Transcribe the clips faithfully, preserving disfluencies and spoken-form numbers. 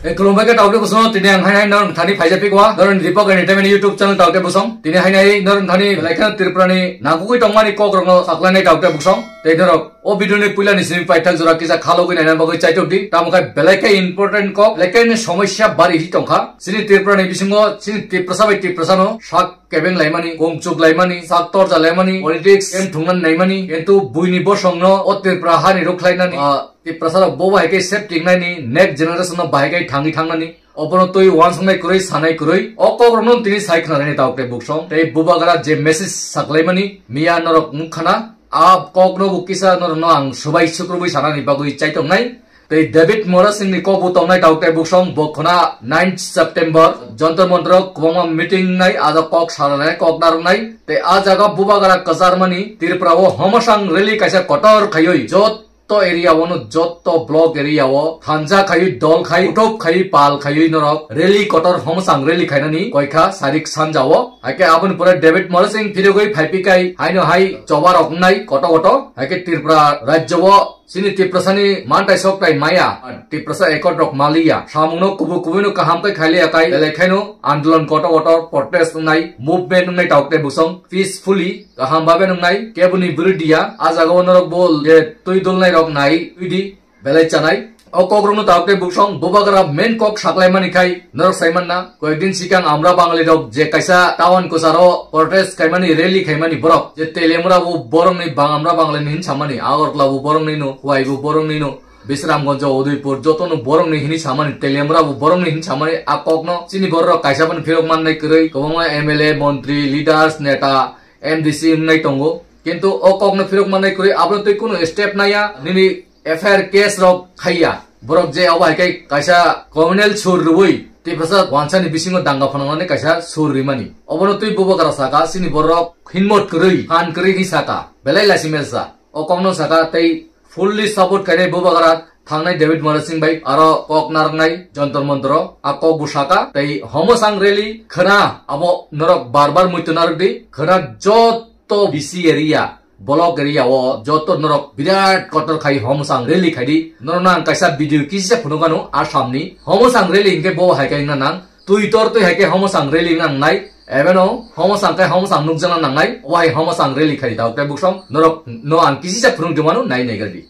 E, khulumbai khe taukte busong, tini ang hai hai norok thani phaijak phikwa, norok Deepak Entertainment YouTube channel taukte busong. Tini hai hai norok thani belai kheno Tripura ni nangkukwi tongmani kok rokno saklainai taukte busong. Tei norok o video ni puila ni simi paithak jora kisa khalogwi naina bagwi chaitok di. Tamo khe belai khe important kok, belai khe ni somosya bari hi tongkha. Chini Tripura ni bisingo, chini Tiprasa bai Tiprasa no sak kebeng laimani, kongchuk laimani, sak torja laimani, politics em thungna naimani, kintu buini bosongno o Tripura hani rukhlainani, ah, Tiprasa rok bo bahai khe safety naini, next generation no bahai khe thangwi thangnani, obono twi uansuknai kwrwi, sanai kwrwi, o kok rokno tini sai khna nani taukte buksong, tei bubagra je message saklaimani, miya norok nukkhana, a kok no bo kisa norok no ang subai sukrubwi sanani bagwi chaitok nai. Tei David Mora Singh ni kok bo tongnai taukte buksong bo khna ninth September Jantar Mantar o kwbangma meeting nai aja kok saranai kok narwknai tei a jaga bubagra kwcharmani Tripura o homasang rally kaisa kotor khaiwi jotto area o no jotto block area o thanja khaiwi dol khai uthop khaiwi pal khaiwi norok rally kotor homasang rally khainani koikha sarik sanja o. Haikhe aboni pore David Mora Singh phirogwi phaipikai haino hai choba rok wngnai koto koto. Haikhe Tripura rajyo o chini Tiprasani mantai soktai maya, Tiprasa accord rok maliya. Samungno kubui kubuino kaham khe khailiya kai, belai khaino andolon kotor kotor protest wngnai, movement wngnai taukte busong, peacefully, kaham babe wngnai, keboni birudiya, a jaga o norok bo je twi dulnai rok nai, twi di, belai chanai. O kok rokno taukte busong, bubagra main kok saklaimani khai, norok saimanna, koyekdin sikang amra Bangali rok je kaisa town kwcharo protest khaimani, rally khaimani borok, je Telemura bo borokni bang amra Bangali ni hin samani, Agartala bo borokni no, Khowai bo borokni no, Bisramganj, Udaipur, jotono borokni hini samani, Telemura bo borokni hin samani, a kokno chini borok kaisa bani phirok mannai kwrwi, kwbangma M L A, montri, leaders, neta, M D C wngnai tongo. Kintu o kokno phirok mannai kwrwi, abono twi kunu step naya, nini F I R case rok khaiya. Borok je obo hai khe kaisa communal sur rwui, Tiprasa wansani bisingo danga phwnangnani kaisa sur rimani. Obono twi bubagra saka, chini borok hinmot kwrwi, phan kwrwi hi saka, belai lachi mesa. O kokno saka tei fully support khainai bubagra thangnai David Mora Singh bai aro kok narwknai Jantar Mantar o a kok bo saka tei homo sang rally khwna abo norok bar bar muitu narwk di khwna jotto B C area block area o jotto norok birat kotor khai homo sang rally khai di norok no ang kaisa video kisa phunuk ano Assam ni homo sang rally hinkhe bo hai khe wngna nang Twi tor twi hai khe homo sang rally wngna nangnai. Ebeno homo sang khe homo sang nukjakna nangnai. Obo hai homo sang rally khai tao tei buksong norok no ang kisi sa phunuk di mano nai nai gadi.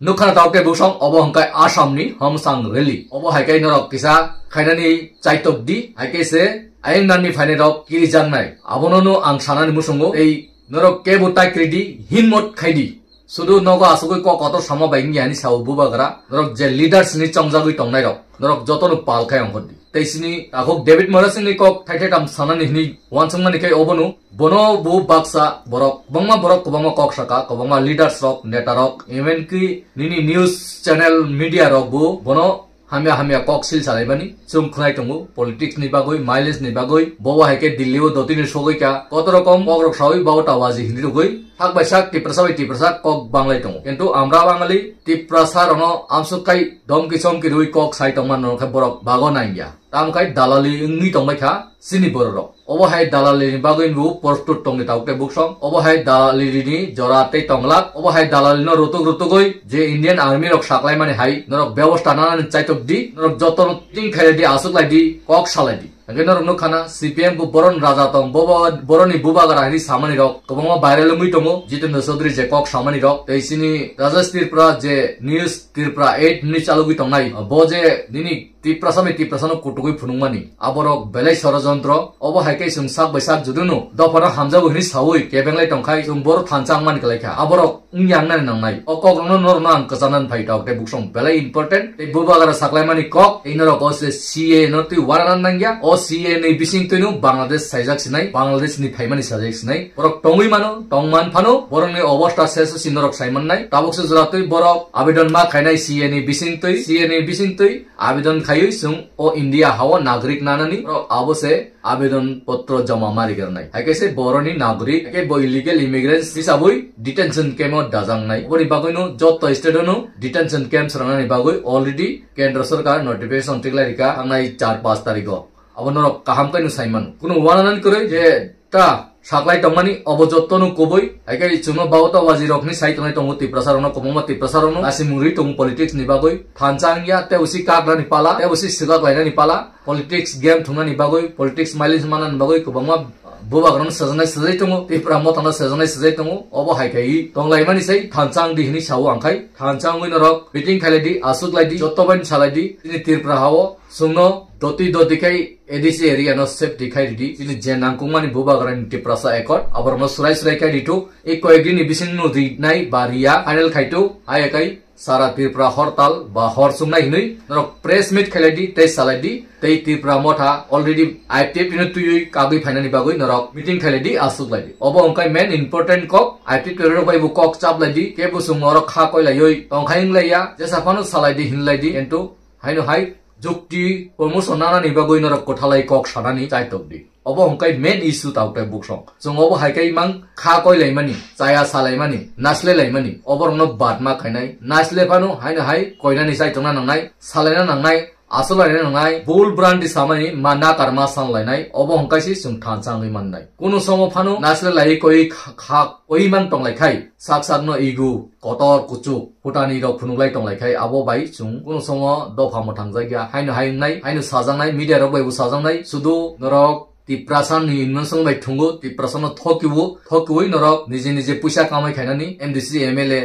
Nukha na tao khe buksong obo hwnkhe Assam ni Homsang rally. Obo hai khe norok kisa khainani chaitok di, hai khe se ayang nani phainai rok kirijaknai. Abono no ang sanani musungo tei norok kebo tai kri di, hinmot khai di. Sudu nogo asugwi kok kotor sama bai wngya hinwi sao bubagra. Norok je leaders ni chongjagwi tongnai rok, norok jotono pal khai ongkhor di. Tei sini takhuk David Morrison ni kok thai thai tam sanani hinwi wansukmani khe obono, bono bo baksa borok, kwbangma borok kwbangma kok saka, kwbangma leaders rok, neta rok, even ki nini news channel media rok bo bono hamya hamya kok sil salaimani. Chwng khwnai tongo politics ni bagwi, mileage ni bagwi. Bobo hai khe Delhi o dotini sogwi kha, koto rokom kok rok sawi bao tawaji hinwi rwgwi. Thak bai sak Tiprasa bai Tiprasa kok banglai tongo. Kintu amra Bangali Tiprasa rokno amsuk khai domki somki rwi kok sai tongma no khe borok bago nangya. Tamo khai dalali wngwi tongbai kha chini borok rok. Obo hai dalali ni bagwi bo prostut tongni tao tei buksong. Obo hai dalali ni jora tei tonglak. Obo hai dalali no rutuk rutugwi je Indian Army rok saklaimani hai norok bebosta nanani chaitok di. Norok joto no ting khailai di, aswk lai di, kok salai di. Hingke norok nukha na C P M bo boron raja tong, bo, bo, boroni bubagra hinwi samani rok kwbangma viral wngwi tongo. Jitendra Chaudhary je kok samani rok, tei chini Rajesh Tripura je News Tripura eight hinwi chalogwi tongnai, bo je nini Tiprasa bai Tiprasa no kutukwi phunukmani, aborok belai sorojontro. Obo hai khe chwng sak bai sak judunu dophano hamjago hinwi sawi kebenglai tongkhai, chwng boro thansa wngmani kwlaikha. Aborok wngya wngnani nangnai. O kokrokno norokno ang kwchanani phai tok tei buksong belai important. Tei bubagra saklaimani kok, tei norok o se C A no twi uanana nangya. O C A ni bising twino Bangladesh saijak sinai, Bangladesh ni phaimani sajak sinai. Borok tongwi mano, tongman phano, borokni obostha sesu si norok saimannai. Tabuk se jora twi borok abidon ma khainai C A ni bising twi, C A ni bising twi abidon khaiwi chwng o India hao nagrik nanani, borok abo se abidon potro joma mari garnai. Hai khe se boroni nagrik, hai khe bo illegal immigrants hisabwi detention camp o dajangnai. Oboni bagwino joto state ono detention camp sranani bagwi already Kendra Sarkar notification tiklai rika thangnai char panch tarikh o. Abo norok kaham khe no sai mano. Kuno wananan kwrwi je ta saklai tongmani obo jotto no kubui. Hai khe chwngno baota waji rokni sai tongnai tongo Tiprasa rokno, kwbangma Tiprasa rokno nasimung rwi tongo politics ni bagwi. Thansa wngya tei usi kaklani pala, tei usi swkak lainani pala. Politics game thungnani bagwi, politics mileage manani bagwi kwbangma bubagrano sejaknai sejai tongo, Tipra mothano sejaknai sejai tongo. Obo hai khe tonglaimani sai thansa wngdi hinwi sao ang khai. Thansa wngwi norok meeting khailai di, aswk lai di, joto bai salai di. Chini Tripura hao chwngno doti doti khai A D C area no safety khai ridi. Chini je nangkukmani bubagrani Tiprasa Accord, aborokno surai surai khai ritu. E koyek din ni bising no rinai ba riya, final khai tu, hai kai sara Tripura hortal ba hor sungnai hinwi norok press meet khailai di, tei salai di, tei Tripura motha already I P F T no twiwi kagwi phainani bagwi norok meeting khailai di, aswk lai di. Obo wngkai main important kok, I P F T rok bai bo kok chap lai di, kebo chwng norok kha koi laiwi tongkhai wng lai ya, jesa phano salai di, hinlai di, kintu haino hai jukti promotion nanani bagwi norok kwthalai kok sanani chaitok di. Obo hwnkhe main issue tabuk tai buksong. Chwng obo hai khe imang kha koi laimani, chaya sa laimani, nasle laimani, oborokno bad ma khainai, nasle phano haino hai koinani chai tongna nangnai, salaina nangnai, aswk laina nangnai, bul brandi samani ma nakar ma san lainai, obo hwnkhe se chwng thansa wngwi mannai. Kunu somo phano nasle lai koi kha, kha koi man tong lai khai, sak sakno ego, kotor kuchuk, phutani rok phunuk lai tong lai khai, abo bai chwng kunu somo dopha mwthang jak ya, haino hai wngnai, haino sajaknai, media rok bai bo sajaknai, sudu norok Tiprasa ni inmensong bai thungo, Tiprasa no thokiwo, thokiwi norok nije nije puisa kamai khainani, M D C, M L A,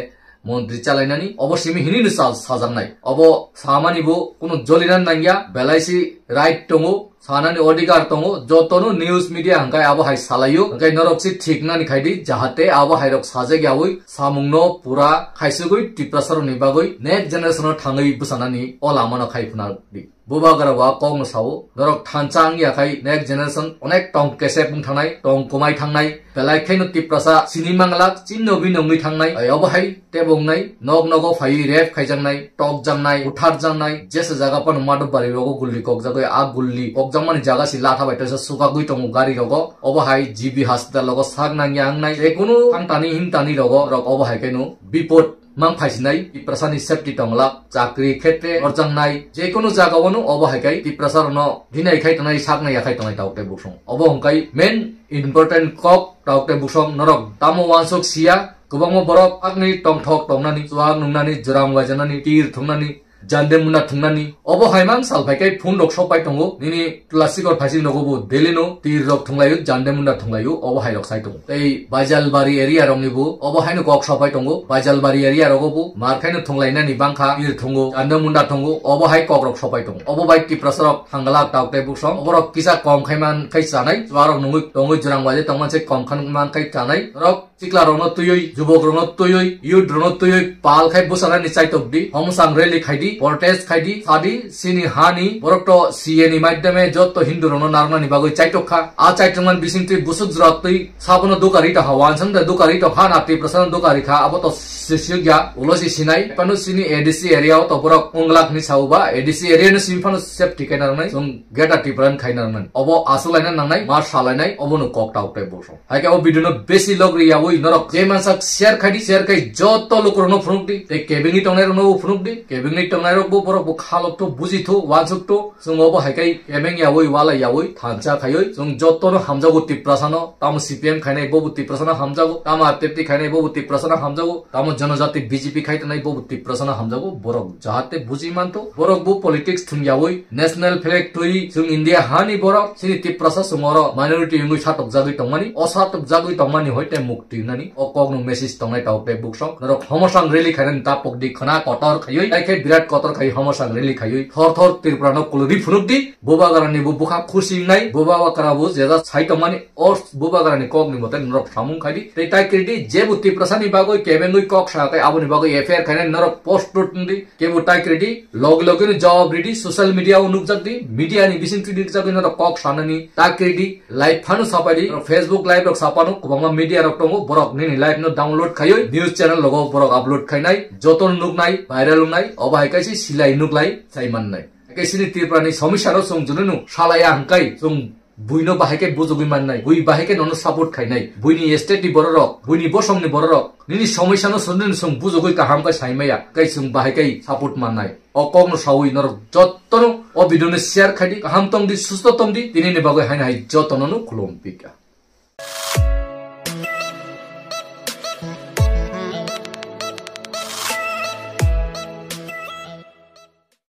montri chalainani, obo simi hinwi no sal-, sajaknai. Obo samani bo kunu jolinan nangya, belai si right tongo, sanani odhikar tongo, jotono news media hwnkhe abo hai salaio, hwnkhe norok si thik nani khaidi, jahate abo hai rok sajak yawi samungno pura khaisugwi Tiprasa rokni bagwi next generation o thangwi bwsanani o lamano khai phuna di. Bubagra bo a kokno sao, norok thansa wngya khai next generation onek tong kesep wng thangnai, tong kwmai thangnai, belai khaino Tiprasa sini manglak, chinno bini wngwi thangnai, ai obo hai tebo wngnai, nok nogo phaiwi rape khaijaknai, tokjaknai, butharjaknai, jesa jaga phano madhub bari rogo gulli kokjagwi, a gulli kokjakmani jaga si latha bai toisa sukagwi tongo gari rogo, obo hai G B hospital rogo sak nangya wngnai, jekunu thangtani himtani rogo rok obo hai khaino bipod mang phaisinai, Tiprasani safety tongla, chakri khetre orjaknai, jekunu jagao no obo hai khai Tiprasa rokno dinai khai tongnai, saknai ya khai tongnai tabuk tai buksong. Obo hwnkhe main important kok tabuk tai buksong, norok tamo wansuk siya, kwbangma borok hakni tongthok tongnani, chuak nungnani, jwrang waijaknani, tir thungnani, jande munda thungnani, obo hai mang sal phai khai phone rok sok pai tongo, nini Tulasikor phaising rogo bo daily no tir rok thunglaio, jande munda thunglaio, obo hai rok sai tongo. Tei Baijalbari area rokni bo obo haino kok sopai tongo. Baijalbari area rogo bo mar khaino thunglainani bangkha, tir thungo, jande munda thungo, obo hai kok rok sopai tongo. Obo bai Tiprasa rok thanglak tabuk tai buksong. Oborok kisa kom khai man khai chanai. Chuarok nungwi tongwi jwrang bai tongman se kom khan man khai chanai. Rok Chikla rokno twiwi, jubok rokno twiwi, youth rokno twiwi pal khai bwsanani chaitok di. Homsang rally khai di, protest khai di, sa di, sini hani borok to C A ni maidhyame jotto Hindu rokno narwknani bagwi chaitok kha. A chaitokmani bising twi busuk jora twi sabono dukari ta ha, wansang da dukari to ha na Tiprasa no dukari kha, abo to sisik ya, ulo si sinai. Pano sini A D C area o to borok onglak ni sao ba, A D C area no simi phano safety khe narwknai, chwng Greater Tripura ni khai narwknani. Obo aswk laina nangnai, ma salainai, obo no kok tabuk tai buksong. Hai khe o video no besi log ri yawi norok je mansak share khai di, share khai joto lukurokno phunuk di, tei kebengwi tongnai rokno bo phunuk di, kebengwi tongnai rok bo borok bo khalok to buji tho, wansuk to, chwng obo hai khai kebeng yawi walai yawi thansa khaiwi chwng joto no hamjago Tiprasa no, tamo C P M khainai bobo Tiprasa no hamjago, tamo R T F T khainai bobo Tiprasa no hamjago, tamo Janajati B J P khai tongnai bobo Tiprasa no hamjago, borok jahate buji manto, borok bo politics thung yawi national flag twi chwng India hani borok chini Tiprasa chwng oro minority wngwi satokjagwi tongmani, o satokjagwi tongmani hoi tei mukti. Yunani, o kokno message tongnai tabuk tei buksong. Norok homosang rally khainani tapok di khna kotor khaiwi, tei khe birat kotor khaiwi homosang rally khaiwi. Thor thor Tripura no kuluri phunuk di, bubagrani bo bukha khusi wngnai, bubagra bo jeda sai tongmani, o bubagrani kokni mote norok samung khai di. Tei tai kiri di, je bo Tiprasani bagwi kebengwi kok sa khe aboni bagwi F I R khainani norok post tut wng di. Kebo tai kiri di, logi logi no jawab ridi, social media o nukjak di, media ni bising twi nukjak di, norok kok sanani tai kiri di, live phano sapai di, norok Facebook live rok sapano, kwbangma media rok tongo, borok nini live no download khaiwi, news channel logo borok upload khainai, joto no nuknai, viral wngnai, obo hai kaisa silai nuklai, sai mannai. Kaisa ni Tripura ni somisa no chwng junu no salaya hwnkhe chwng buino bahai khe bujugwi mannai, bui bahai khe nono support khainai, buini state ni bororok, buini bosong ni bororok, nini somisa no sundin sung bujugwi kaham khe saimaya, khe chwng bahai khe support mannai. O kok no sawi norok joto no o video no share khai di, kaham tong di, susto tong di, tini ni bagwi haino hai joto no no khulum pika.